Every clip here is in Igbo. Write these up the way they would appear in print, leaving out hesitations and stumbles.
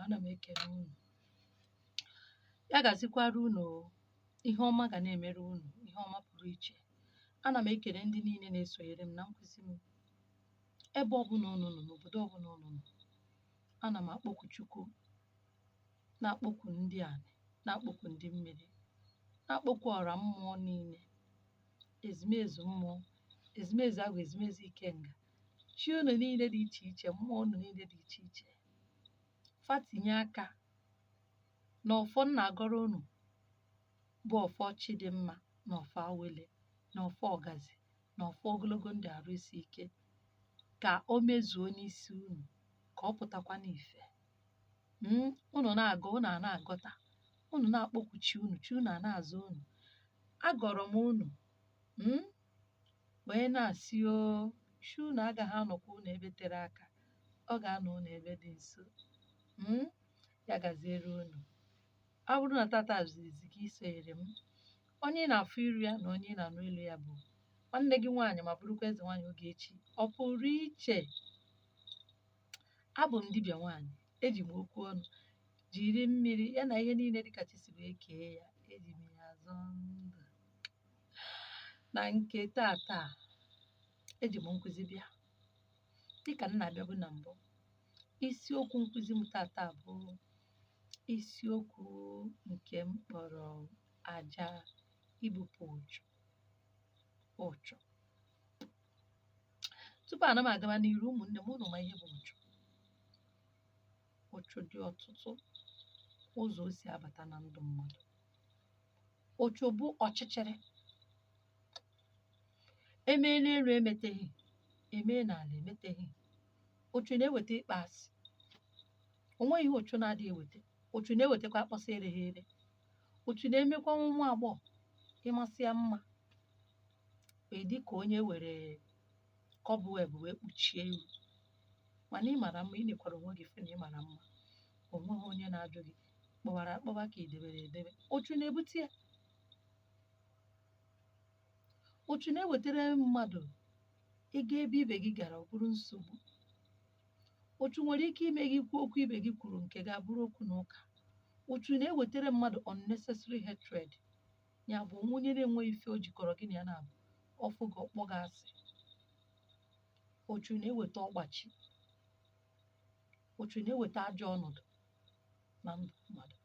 Ana m ekele unu. Ya gazikwara unu o. Ihe ọma ga na-emere unu, ihe ọma pụrụ iche. Ana m ekele ndị niile na-esonyere m na nkụzi m. Ebe ọbụla unu nọ, n'obodo ọbụla unu nọ, ana m akpọku Chukwu, na-akpọku ndị anị, na-akpọku ndị mmiri, na-akpọku ọra mmụọ niile, ezumezu mmụọ, ezumezu agwụ, ezumezu ikenga, chi unu niile dị iche iche, mmụọ unu niile dị iche iche. Fa tinye aka na ọfọ m na-agọrọ unu bụ ọfọ Chidimma na ọfọ Awele na ọfọ Ọgazi na ọfọ ogologo ndụ arụ isi ike ka o mezuo n'isi unu, ka ọ pụtakwa n'ife. Unu na-agọ, unu a na-agọta, unu na-akpọku chi unu, chi unu a na-aza unu. Agọrọ m unu, wee na-asị o, chi unu agaghị anọkwa unu ebe tere aka, ọ ga-anọ unu ebe dị nso. Ya gaziere unu. Ọ bụrụ na tata izizi gị isonyere m, onye ị na-afụ iru ya na onye ị na-anụ olu ya bụ nwanne gị nwaanyị ma bụrụkwa eze nwaanyị Ogechi. Ọ pụrụ iche. Abụ m dibịa nwaanyị, eji m okwu ọnụ, jiri mmiri ya na ihe niile dịka chi si wee kee ya, eji m ya azọ ndụ. Na nke tata, eji m nkụzi bịa. Dịka m na-abịabu na mbụ, isiokwu nkụzi m tata bụ isiokwu nke m kpọrọ aja ibupụ ụchụ. Ụchụ. Tupu ana m agaba n'iru, ụmụnne m, unu ma ihe bụ ụchụ. Ụchụ dị ọtụtụ ụzọ o si abata na ndụ mmadụ. Ụchụ bụ ọchịchịrị. Emee n'elu emeteghị, emee n'ala emeteghị. Ụchụ na-eweta ịkpọ asị. O nweghị ihe ụchụ na-adịghị eweta. Ụchụ na-ewetakwa akpọsa ereghị ere. Ụchụ na-emekwa nwa agbọghọ ịmasị ya mma, ị dị ka onye were cobweb wee kpuchie iru. Mana ị mara mma, ị nekwara onwe gị fụ na ị mara mma. O nweghị onye na-ajụ gị kpọwara akpọwa ka ị debere edebe. Ụchụ na-ebute ya. Ụchụ na-ewetara mmadụ ịga ebe ibe gị gara ọ bụrụ nsogbu. Ụchụ nwere ike ime gị kwuo okwu ibe gị kwuru nke ga-abụrụ okwu na ụka. Ụchụ na-ewetara mmadụ unnecessary hatred. Ya bụ onye na-enweghị ife o jikọrọ gị na ya na-abụ, ọ fụ gị ọ kpọ gị asị. Ụchụ na-eweta ọgbachi. Ụchụ na-eweta ajọ ọnọdụ na ndụ mmadụ.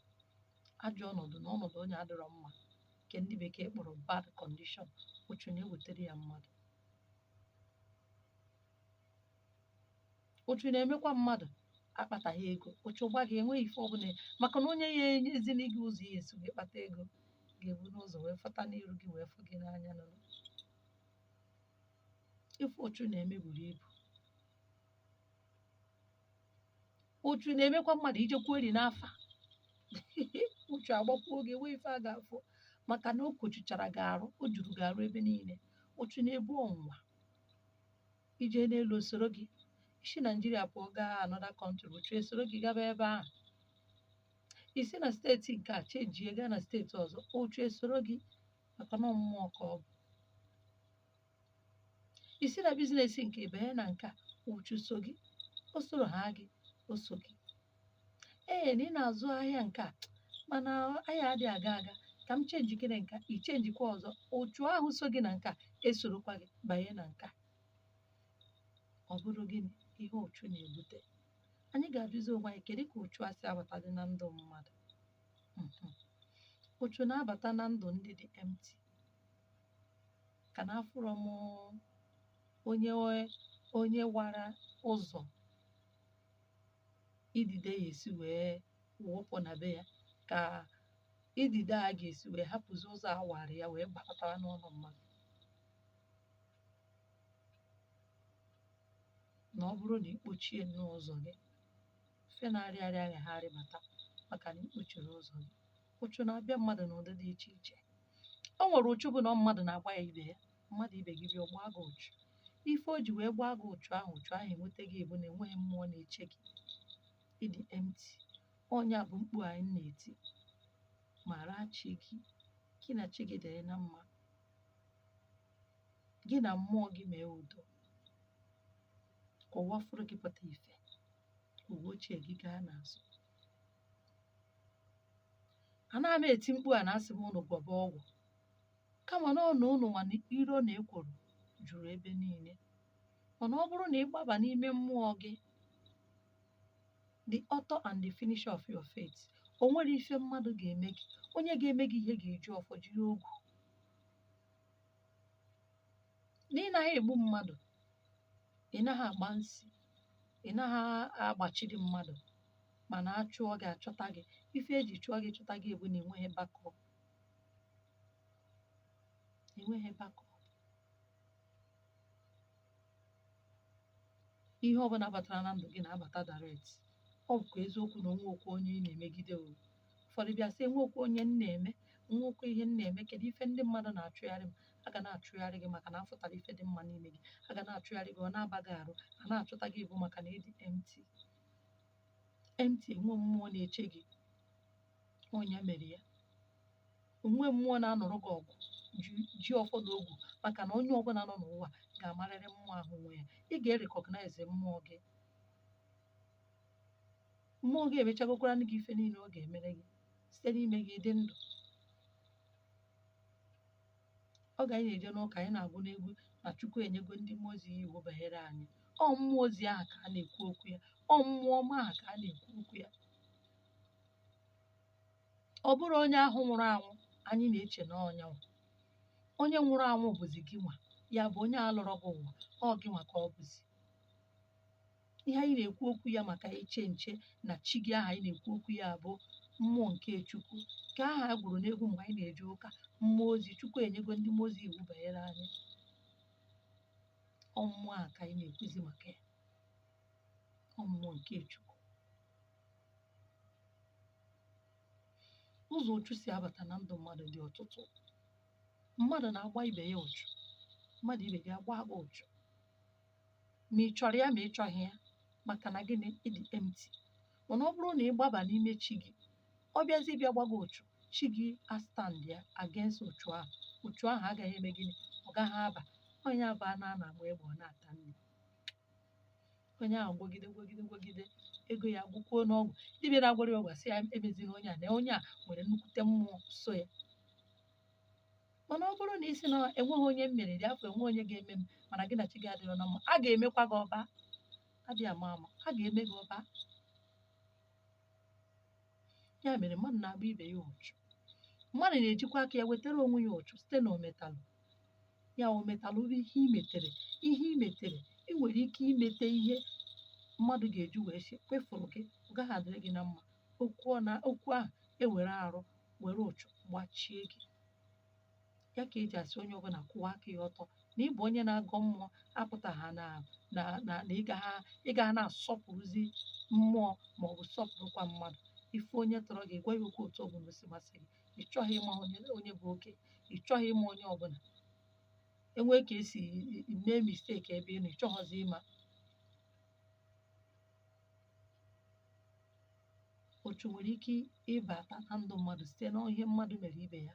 Ajọ ọnọdụ na ọnọdụ onye adịrọ mma nke ndị bekee kpọrọ bad condition. Ụchụ na-ewetara ya mmadụ. Ụchụ na-emekwa mmadụ akpataghị ego. Ụchụ gba gị enweghị ife ọbụla, maka na onye ya enyezili gị ụzọ ya esi wee kpata ego ga-ebu n'ụzọ wee fọta n'iru gị wee fụ gị n'anya nụnụ. Ife ụchụ na-eme buru ibu. Ụchụ na-emekwa mmadụ ijekwuo eri n'afa. Ụchụ agbakwuo gị enweghị ife a ga-afụ maka na o kochichara gị arụ, o juru gị arụ ebe niile. Ụchụ na-ebu ọnwụnwa. Ije n'elu osoro gị, isi Naijiria pụọ gaa another country, ụchụ esoro gị gaba ebe ahụ. Isi na steeti nke a chenjie gaa na steeti ọzọ, ụchụ esoro gị maka na ọ mmụọ ka ọ bụ. Isi na business nke banye na nke a, ụchụ so gị, o soro ha gị, o so gị. Ee, na ị na-azụ ahịa nke a mana ahịa adịghị aga aga, ka m chenjikere nke a, i chenjikwa ọzọ, ụchụ ahụ so gị na nke a esorokwa gị banye na nke a. Ọ bụrụ gịnị ihe ụchụ na-ebute? Anyị ga-ajụzi onwe anyị, kedu ka ụchụ a si abata dị na ndụ mmadụ? Ụchụ na-abata na ndụ ndị dị empty. Ka na afụrọ m onye wara ụzọ idide ya esi wee wụpụ na be ya, ka idide a ga-esi wee hapụzi ụzọ a wara ya wee batara n'ụlọ mmadụ. Na ọ bụrụ na ị kpochie nnọọ ụzọ gị, ife na-arịa arịa agaghị arịbata maka na ị kpochiri ụzọ gị. Ụchụ na-abịa mmadụ n'ụdị dị iche iche. O nwere ụchụ bụ na mmadụ na-agba ya ibe ya, mmadụ ibe gị bịa ọ gbaa gị ụchụ. Ife o ji wee gbaa gị ụchụ ahụ, ụchụ ahụ enweta gị bụ na enweghị mmụọ na-eche gị. Ịdị empty. Ọnya bụ mkpu anyị na-eti. Mara chi gị, gị na chi gị dịrị na mma. Gị na mmụọ gị mee udo. Ka ụwa fụrụ gị pụta ife. Ka ụwa ochie gị gaa n'azụ. Anaghị m eti mkpu a na asị m unu gwọba ọgwụ, kama na ọ na unu mana iro na ekworo juru ebe niile. Mana ọ bụrụ na ị gbaba n'ime mmụọ gị, the author and the finisher of your faith, o nwere ife mmadụ ga-eme gị. Onye ga-eme gị ihe ga-eji ọfọ jiri ogu. Na ị naghị egbu mmadụ, ị naghị agba nsi, ị naghị agbachiri mmadụ, mana a chụọ gị achọta gị. Ife eji chụọ gị chọta gị bụ na enweghị backup. Enweghị backup. Ihe ọbụla batara na ndụ gị na-abata direct. Ọ bụkwa eziokwu na onwe okwu onye ị na-emegide o. Ụfọdụ bịa sị enwe okwu onye m na-eme, nwe okwu ihe m na-eme, kedu ife ndị mmadụ na-achụgharị m? A ga na-achụgharị gị maka na afụtara ife dị mma n'ime gị. A ga na-achụgharị gị, ọ na-aba gị arụ, a na-achọta gị bụ maka na ịdị empty. Empty, enwe mmụọ na-eche gị. Ọnya mere ya. Onwe mmụọ na-anọrọ gị ọgụ ji ọfọ na ogwu, maka na onye ọbụla nọ n'ụwa ga-amarịrị mmụọ ahụ nwe ya. Ị ga-erekọgnaiz mmụọ gị. Mmụọ gị emechagokwara gị ife niile ọ ga-emere gị site n'ime gị dị ndụ. Oge anyị na-eje n'ụka, anyị na-agụ n'egwu na Chukwu enyego ndị mmụọ ozi ya iwu banyere anyị. Ọ mmụọ ozi ahụ ka a na-ekwu okwu ya. Ọ mmụọ ọma ahụ ka a na-ekwu okwu ya. Ọ bụrụ onye ahụ nwụrụ anwụ anyị na-eche na ọnya nwa. Onye nwụrụ anwụ bụzi gị nwa, ya bụ onye a lụrụ gị ụwa, ọ gị nwa ka ọ bụzi. Ihe anyị na-ekwu okwu ya maka iche nche na chi gị ahụ anyị na-ekwu okwu ya bụ mmụọ nke Chukwu, nke ahụ a gwuru n'egwu mgbe anyị na-eje ụka, mmụọ ozi. Chukwu enyego ndị mmụọ ozi iwu banyere anyị. Ọ mmụọ a ka anyị na-ekwuzi maka ya. Ọ mmụọ nke Chukwu. Ụzọ ụchụ si abata na ndụ mmadụ dị ọtụtụ. Mmadụ na-agba ibe ya ụchụ, mmadụ ibe gị agba gị ụchụ, ma ị chọrọ ya ma ị chọghị ya, maka na gịnị? Ịdị empty. Mana ọ bụrụ na ị gbaba n'ime chi gị, ọ bịazi bịa gba gị ụchụ, chi gị astand ya against ụchụ ahụ. Ụchụ ahụ agaghị eme gịnị? Ọ gaghị aba. Onye abụ a na-agba egbe ọ na-ata nri. Onye ahụ gwọgide gwọgide gwọgide ego ya gwụkwuo n'ọgwụ. Dibịa na-agwọrọ ya ọgwụ asị ya emezina onye a, na onye a nwere nnukwute mmụọ so ya. Mana ọ bụrụ na ị sị na enweghị onye m mere dị afọ, enwe onye ga-eme m, mana gị na chi gị adịrọ na mma, a ga-emekwa gị ọba. Adịghị ama ama, a ga-eme gị ọba. Ya mere mmadụ na-agba ibe ya ụchụ. Mmadụ na-ejikwa aka ya wetara onwe ya ụchụ site na ometalụ. Ya ometalụ bụ ihe i metere. Ihe i metere, ị nwere ike imete ihe mmadụ ga-eji wee sị kwefuru gị, ọ gaghị adịrị gị na mma. Okwu ahụ ewere arụ were ụchụ gbachie gị. Ya ka eji asị onye ọbụla kwụwa aka ya ọtọ. Na ịbụ onye na-agọ mmụọ apụtagha na na na na ị gaghị na-asọpụrụzi mmụọ maọbụ sọpụrụkwa mmadụ. Ife onye tọrọ gị, gwa ya okwu otu ọbụla o si masị gị. Ị chọghị ịma onye bụ oke, ị chọghị ịma onye ọbụla. Enwee ka esi mee mistake ebe ị nọ, ị chọghọzi ịma. Ụchụ nwere ike ịbata na ndụ mmadụ site n'ihe mmadụ mere ibe ya,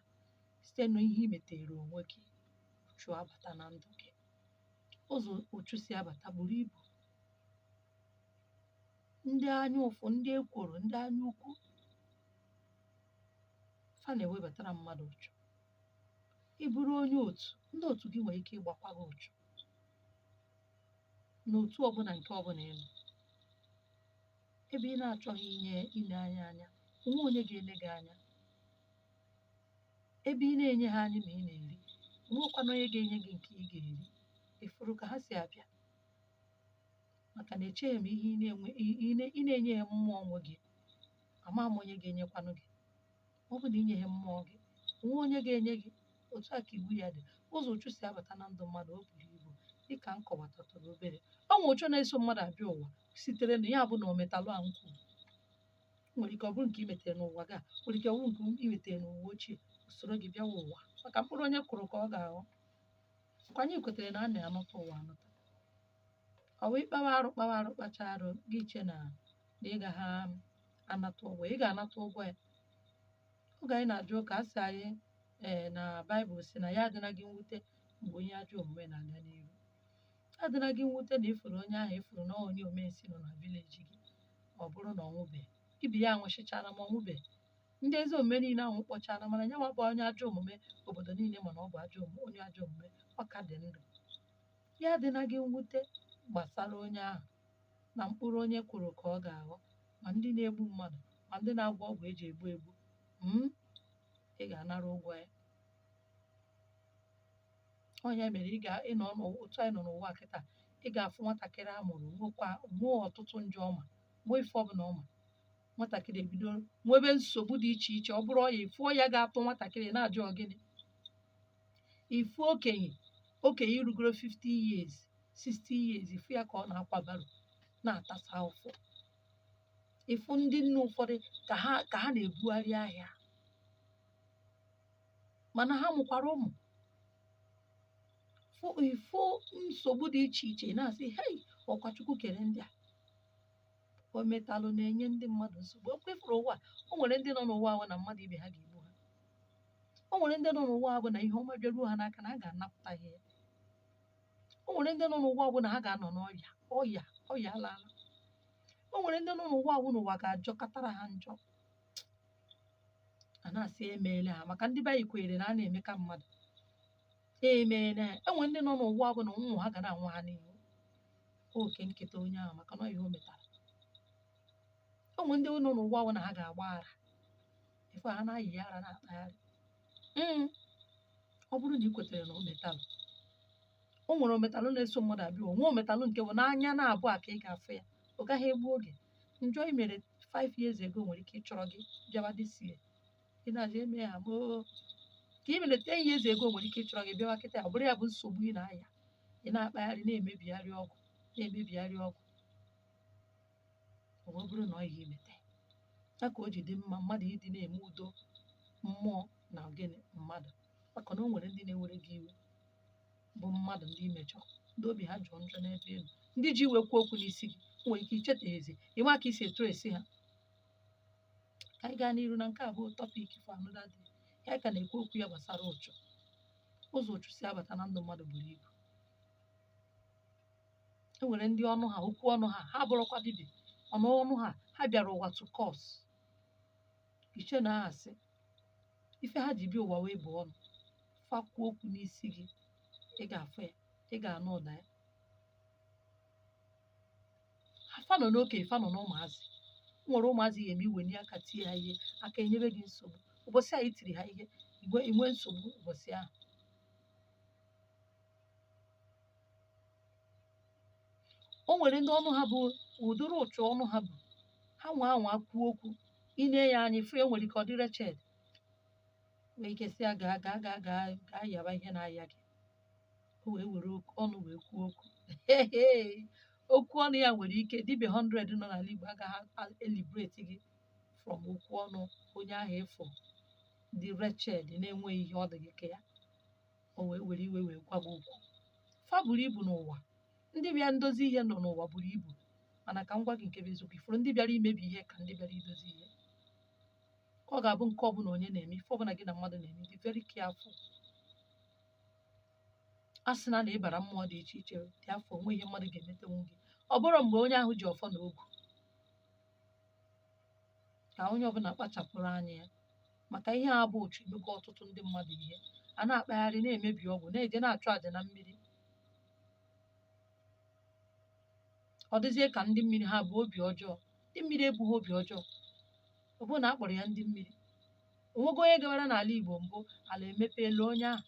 site n'ihe i metere onwe gị. Ụchụ abata na ndụ gị. Ụzọ ụchụ si abata buru ibu. Ndị anya ụfụ, ndị ekworo, ndị anya ukwu, fa na-ewebatara mmadụ ụchụ. Ị bụrụ onye otu, ndị otu gị nwere ike ịgbakwa gị ụchụ n'otu ọbụla nke ọbụla ị nọ. Ebe ị na-achọghị inye ile anya anya, onwe onye ga-ele gị anya. Ebe ị na-enye ha anya ma ị na-eri, onwekwana onye ga-enye gị nke ị ga-eri. Ịfụrụ ka ha si abịa, maka na echeghị m ihe ị na-enye ha mmụọ onwe gị, ama m onye ga-enyekwanụ gị. Ọ bụ na inye ha mmụọ gị, onwe onye ga-enye gị. Otu a ka iwu ya dị. Ụzọ ụchụ si abata na ndụ mmadụ o buru ibu, dịka m kọwatatụrụ obere. Ọ nwe ụchụ na-eso mmadụ abịa ụwa sitere na ya bụ na ometalụ a m kwuru. Nwere ike ọ bụrụ nke i metere n'ụwa gị a, nwere ike ọ bụrụ nke i metere n'ụwa ochie, usoro gị bịawa ụwa. Maka mkpụrụ onye kụrụ ka ọ ga-aghọ. Kwa anyị kwetere na a na-anọta ụwa anọta. Ọ wụ ịkpawa arụ kpawa arụ kpacha arụ gị che na ị gaghị anata ụgwọ, ị ga-anata ụgwọ ya. Oge anyị na-ajụ ụka, a sị anyị na Baịbụl sị na ya adịla gị mwute mgbe onye ajọ omume na-aga n'ihu. Adịla gị mwute na ịfụrụ onye ahụ ịfụrụ na onye omensi nọ na vileji gị, ọ bụrụ na ọ nwụbeghị. Ibe ya anwụchichara ma ọ nwụbeghị. Ndị ezi omume niile ahụ kpọchara, mana nyanwa bụ onye ajọ omume, obodo niile mana ọ bụ ajọ omume, onye ajọ omume, ọ ka dị ndụ. Ya adịna gị mwute gbasara onye ahụ na mkpụrụ onye kwuru ka ọ ga-aghọ, ma ndị na-egbu mmadụ, ma ndị na-agwọ ọgwụ eji egbu egbu, ị ga-anara ụgwọ ya. Ọ ya mere ị ga-ịnọ otu anyị nọ n'ụwa kịta, ị ga-afụ nwatakịrị a mụrụ nwekwa nwee ọtụtụ njọ ọma, nwee ife ọbụla ọma. Nwatakịrị ebido nwebe nsogbu dị iche iche. Ọ bụrụ ọya, ịfụ ọya ga-atụ nwatakịrị na-ajụ ọ gịnị. Ịfụ okenye, okenye rugoro 50 years, 60 years, ịfụ ya ka ọ na-akwa baro na-atasa ụfụ. Ịfụ ndị nne ụfọdụ ka ha na-ebugharị ahịa, mana ha mụkwara ụmụ. Fụ ịfụ nsogbu dị iche iche, na-asị, "Hei, ọkwa Chukwu kere ndị a." O metalụ na-enye ndị mmadụ nsogbu. O kwefuru ụwa. O nwere ndị nọ n'ụwa ahụ na mmadụ ibe ha ga-egbu ha. O nwere ndị nọ n'ụwa ahụ na ihe ọma bịaruo ha n'aka na a ga-anapụta ha ya. O nwere ndị nọ n'ụwa ahụ na ha ga-anọ n'ọya, ọya, ọya alaala. O nwere ndị nọ n'ụwa ahụ na ụwa ga-ajọkọtara ha njọ, a na-asị emeela ha, maka ndị be anyị kwenyere na a na-emeka mmadụ emeela ha. E nwere ndị nọ n'ụwa bụ na ụmụ ha ga na-anwụ ha n'ihu, oke nketa onye ahụ, maka na ọ ihe o metara. O nwere ndị nọ n'ụwa bụ na ha ga-agba ara, ife ha na-ayị ara na-akpagharị. Ọ bụrụ na ị kwetere na ometalụ, o nwere ometalụ na-eso mmadụ abịa, onwe ometalụ nke bụ n'anya na-abụ a ka ị ga-afụ ya, ọ gaghị egbu oge. Njọ i mere 5 years ago nwere ike ịchọrọ gị bịawa this year, ị na-aja eme ha moo ka ị mere 10 years ago nwere ike ịchọrọ gị bịawa kịta. Ọ bụrụ ya bụ nsogbu ị na-aya, ị na-akpagharị, na-emebigharị ọgwụ, na-emebigharị ọgwụ, ọ wee bụrụ na ọ ihe imete ya ka o ji dị mma mmadụ ịdị na-eme udo mmụọ na gịnị mmadụ, maka na o nwere ndị na-ewere gị iwe bụ mmadụ ndị imejọ, ndị obi ha jọọ njọ n'ebe ị nọ, ndị ji iwe kwuo okwu n'isi gị. O nwere ike ichetaghịzi ịma ka isi etu esi ha. Ka anyị gaa n'iru na nke a bụ topic for another day. Ya ka na-ekwu okwu ya gbasara ụchụ. Ụzọ ụchụ si abata na ndụ mmadụ buru ibu. E nwere ndị ọnụ ha, okwu ọnụ ha, ha bụrụkwa dibịa, ọnụ ọnụ ha, ha bịara ụwa to curse iche na asị ife ha ji bịa ụwa wee bụ ọnụ fa kwuo okwu n'isi gị, ị ga-afụ ya, ị ga-anụ ụda ya. Fa nọ n'okenye, fa nọ n'ụmụazị. O nwere ụmụazị ya eme iwenye aka tie ha ihe, aka enyebe gị nsogbu. Ụbọchị a i tiri ha ihe, inwe nsogbu ụbọchị ahụ. O nwere ndị ọnụ ha bụ ụdịrị ụchụ ọnụ ha bụ ha nwa anwa kwuo okwu, ine ya anya ifu ya, nwere ike ọ dị wretched, nwee ike sị ya gaa gaa gaa gaa gaa yaba ihe na-aya gị. O wee were ọnụ wee kwuo okwu. Okwu ọnụ ya nwere ike dibịa 100 nọ n'ala Igbo agaghị eliberate gị from okwu ọnụ onye ahụ ịfụ dị wretched, na-enweghị ihe ọ dị gị ka ya. O wee were iwe wee gwa gị okwu. Fa buru ibu n'ụwa. Ndị bịa ndozi ihe nọ n'ụwa buru ibu, mana ka m gwa gị nke bụ eziokwu, ifuru ndị bịara imebi ihe ka ndị bịara idozi ihe. Ka ọ ga-abụ nke ọbụla onye na-eme, ife ọbụla gị na mmadụ na-eme, dị very careful. A sị na ịbara mmụọ dị iche iche dị afọ onwe ihe mmadụ ga-emetenwu gị, ọ bụrụ mgbe onye ahụ ji ọfọ na ogu. Ka onye ọbụla kpachapụrụ anya ya, maka ihe a bụ ụchụ emego ọtụtụ ndị mmadụ ihe a na-akpagharị, na-emebi ọgwụ, na-eje na-achụ àjà na mmiri. Ọ dịzie ka ndị mmiri ha bụ obi ọjọọ. Ndị mmiri ebughị obi ọjọọ. Ọ bụrụ na a kpọrọ ya ndị mmiri, onwego onye gawara n'ala Igbo mbụ ala emepeela onye ahụ?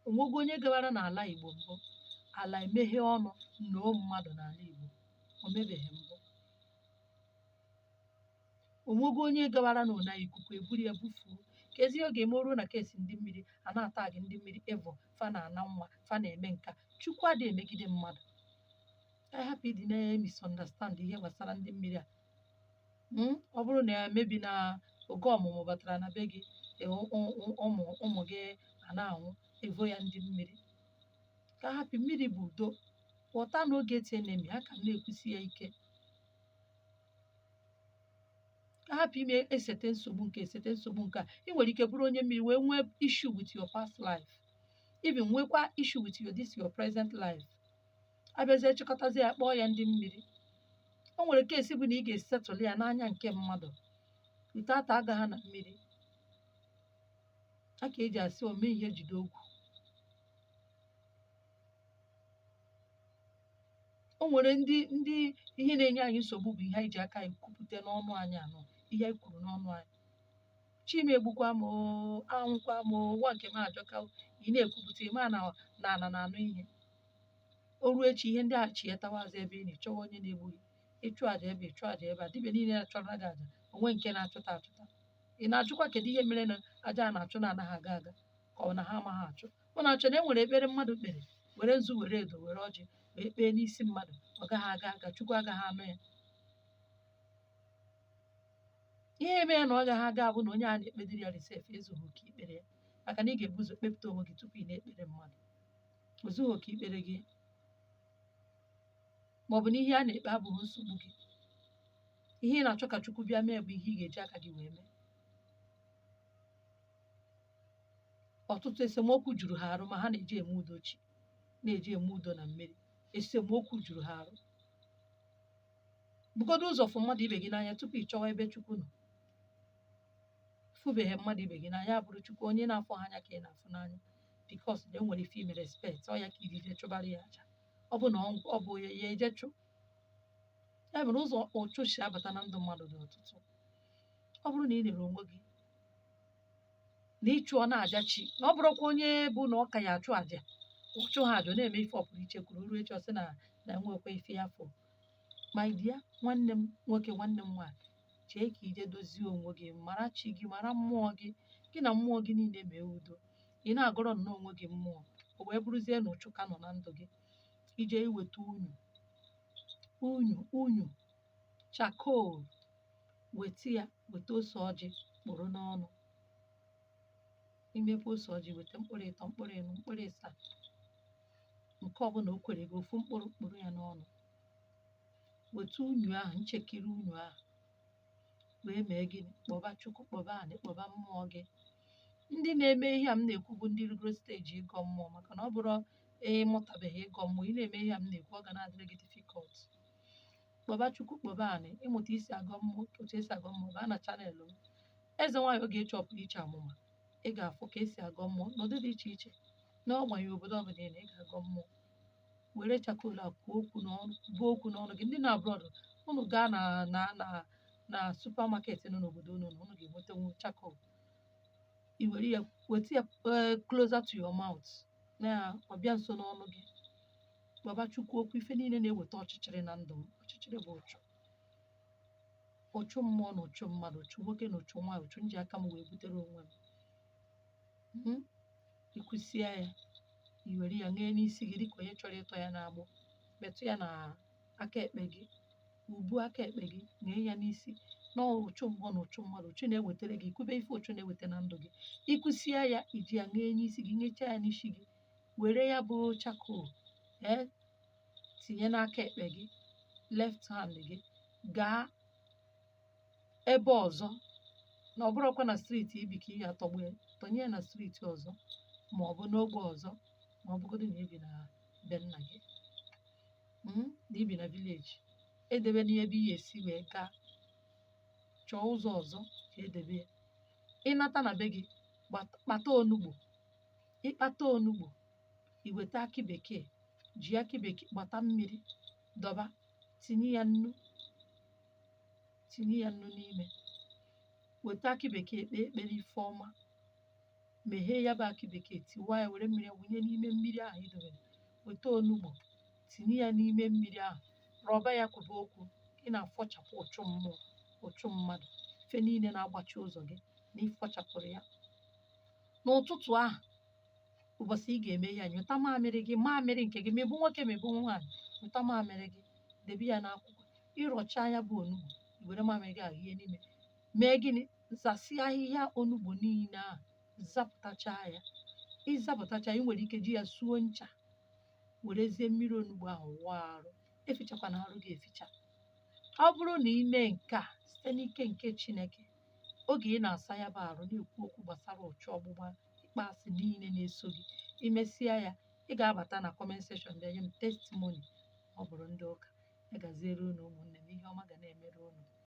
Onwego onye gawara n'ala Igbo mbụ ala emeghe ọnụ nnọọ mmadụ n'ala Igbo? O mebeghị mbụ. Onwego onye gawara n'ụna ikuku eburu ya bufuo? Ka ezi oge eme ruo na kesi ndị mmiri a na-ata gị, ndị mmiri evil, fa na-ana nwa, fa na-eme nka. Chukwu adịghị emegide mmadụ. Ka anyị hapụ ịdị na-misunderstand ihe gbasara ndị mmiri a. Ọ bụrụ na mebi na oge ọmụmụ batara na be gị, ụmụ ụmụ gị a na-anwụ, evo ya ndị mmiri. Ka hapụ, mmiri bụ udo. Water no get enemy. Ha ka m na-ekwusi ya ike. Ka hapụ ime esete nsogbu nke esete nsogbu nke a. Ị nwere ike bụrụ onye mmiri wee nwee issue with your past life, even nwekwa issue with your this your present life. Abịazie chịkọtazie ya, kpọọ ya ndị mmiri. O nwere case bụ na ị ga-esetụlụ ya n'anya nke mmadụ. Without agaghị na mmiri a ka eji asị ome ihe jide ogwu. O nwere ndị ihe na-enye anyị nsogbu bụ ihe anyị ji aka anyị kwupụta n'ọnụ anyị anọ, ihe anyị kwuru n'ọnụ anyị. Chima egbukwa m oo, anwụkwa m oo, ụwa nke m ajọka o. Ị na-ekwupụta, ị ma na na ana na-anụ ihe. O ruo echi, ihe ndị a chighatawa azụ ebe ị na-echọwa onye na-egbu gị. Ịchụ àjà ebe, ịchụ àjà ebe a, dibịa niile na-achọrọ gị àjà onwe nke na-achụta achụta. Ị na-ajụkwa kedu ihe mere na aja a na-achụ na-anaghị aga aga, ka ọ na ha amaghị achụ. Mụ na-achọ na e nwere ekpere mmadụ kpere, were nzu, were edo, were ọjị wee kpee n'isi mmadụ, ọ gaghị aga aga, Chukwu agaghị anụ ya. Ihe eme ya na ọ gaghị aga bụ na onye a na-ekpediri ya risef ezughị oke ikpere ya, maka na ị ga-ebu ụzọ kpepụta onwe gị tupu ị na-ekpere mmadụ. O zughị oke ikpere gị, ma ọ bụ na ihe a na-ekpe abụghị nsogbu gị. Ihe ị na-achọ ka Chukwu bịa mee bụ ihe ị ga-eji aka gị wee mee. Ọtụtụ esemokwu juru ha arụ, ma ha na-eji eme udo chi, na-eji eme udo na mmeri. Esemokwu juru ha arụ. Bugodo ụzọ fụ mmadụ ibe gị n'anya tupu ị chọwa ebe Chukwu nọ. Fụbeghị mmadụ ibe gị n'anya abụrụ Chukwu onye na-afụ ha anya ka ị na-afụ n'anya, because na e nwere ife ime respect ọ ya ka iji jee chụbara ya aja. Ọ bụ na ọ bụ ya ya eje chụ. Ya mere ụzọ ụchụ si abata na ndụ mmadụ dị ọtụtụ. Ọ bụrụ na ị lere onwe gị na ịchụọ na-aja chi, na ọ bụrụkwa onye bụ na ọ ka ya achụ aja, ụchụ ha aja na-eme ife ọpụrụ iche kwuru ruo echi, ọ sị na na enwekwa ife ya fụ. My dear, nwanne m nwoke, nwanne m nwaanyị, chee ka ije dozie onwe gị, mara chi gị, mara mmụọ gị, gị na mmụọ gị niile mee udo. Ị na-agọrọ nnọọ onwe gị mmụọ, o wee bụrụzie na ụchụ ka nọ na ndụ gị. Ije iweta unyu, unyu, unyu charcoal, weta ya, weta ose ọjị kpụrụ n'ọnụ. Imepe ose ọjị, weta mkpụrụ ịtọ, mkpụrụ ịnọ, mkpụrụ ịsaa, nke ọbụla o kwere gị, ofu mkpụrụ kpụrụ ya n'ọnụ. Weta unyu ahụ, nchekiri unyu ahụ, wee mee gịnị? Kpọba Chukwu, kpọba anị, kpọba mmụọ gị. Ndị na-eme ihe a m na-ekwu bụ ndị rigoro stage ịgọ mmụọ, maka na ọ bụrụ ịmụtabeghị ịgọ mmụọ, ị na-eme ihe a m na-ekwu, ọ ga na-adịrị gị difficult. Kpọba Chukwu, kpọba anị, ịmụta isi agọ mmụọ, otu esi agọ mmụọ, baa na channel m Eze Nwaanyị Ogechi Ọpụrụ Iche Amụma. Ị ga-afụ ka esi agọ mmụọ n'ụdị dị iche iche n'ọgbanye obodo ọbụla ị nọ, ị ga-agọ mmụọ. Were charcoal a kwuo okwu n'ọnụ, buo okwu n'ọnụ gị. Ndị na abroad, unu gaa na supermarket nọ n'obodo unu, unu ga-enwetanwu charcoal. I were ya, weta ya closer to your mouth, na ọbịa nso n'ọnụ gị. Kpọba Chukwu okwu, ife niile na-eweta ọchịchịrị na ndụ m. Ọchịchịrị bụ ụchụ, ụchụ mmụọ na ụchụ mmadụ, ụchụ nwoke na ụchụ nwaanyị, ụchụ nji aka m wee butere onwe m. Ịkwụsịa ya, i were ya ṅee n'isi gị dịka onye chọrọ ịtọ ya n'agbụ. Metụ ya na aka ekpe gị, ubu aka ekpe gị, ṅee ya n'isi na ụchụ mmụọ na ụchụ mmadụ, ụchụ na-ewetara gị. Kwube ife ụchụ na-eweta na ndụ gị. Ịkwụsịa ya, iji ya ṅee n'isi gị, ṅechaa ya n'isi gị, were ya bụ charcoal ee tinye n'aka ekpe gị, left hand gị, gaa ebe ọzọ. Na ọ bụrụkwa na street ibi ka ị ga-atọgbu ya, tọnye ya na street ọzọ, ma ọ bụ n'ogbe ọzọ, ma ọ bụgodu na ibi na be nna gị, na ibi na village, edebe n'ebe ị ga-esi wee gaa chọọ ụzọ ọzọ ka edebe ya. Ịnata na be gị, kpata onugbu. Ịkpata onugbu, i weta akị bekee, ji akị bekee gbata mmiri dọba, tinye ya nnu, tinye ya nnu n'ime. Weta akị bekee, kpee ekpere ife ọma, meghee ya bụ akị bekee, tiwaa ya, were mmiri wụnye n'ime mmiri ahụ i dobere. Weta onugbu, tinye ya n'ime mmiri ahụ, rọba ya, kwube okwu. Ị na-afọchapụ ụchụ mmụọ, ụchụ mmadụ, ife niile na-agbachi ụzọ gị, na ịfọchapụrụ ya. N'ụtụtụ ahụ ụbọchị ị ga-eme ya, nyụta mamịrị gị, mamịrị nke gị, ma ị bụ nwoke ma ị bụ nwaanyị, nyụta mamịrị gị, debe ya n'akwụkwọ. Ịrọcha ya bụ onugbu, i were mamịrị gị ahụ hie n'ime. Mee gịnị? Zasịa ahịhịa onugbu niile ahụ, zapụtachaa ya. Ịzapụtacha, ị nwere ike ji ya suo ncha, werezie mmiri onugbu ahụ wụọ arụ. Efichakwana arụ gị eficha. Ọ bụrụ na ị mee nke a site n'ike nke Chineke, oge ị na-asa ya bụ arụ, na-ekwu okwu gbasara ụchụ ọgbụgba ịkpọasị niile na-eso gị, imesịa ya, ị ga-abata na comment section bịa nye m testimony. Ọ bụrụ ndị ụka, ya gaziere unu ụmụnne m, ihe ọma ga na-emere unu.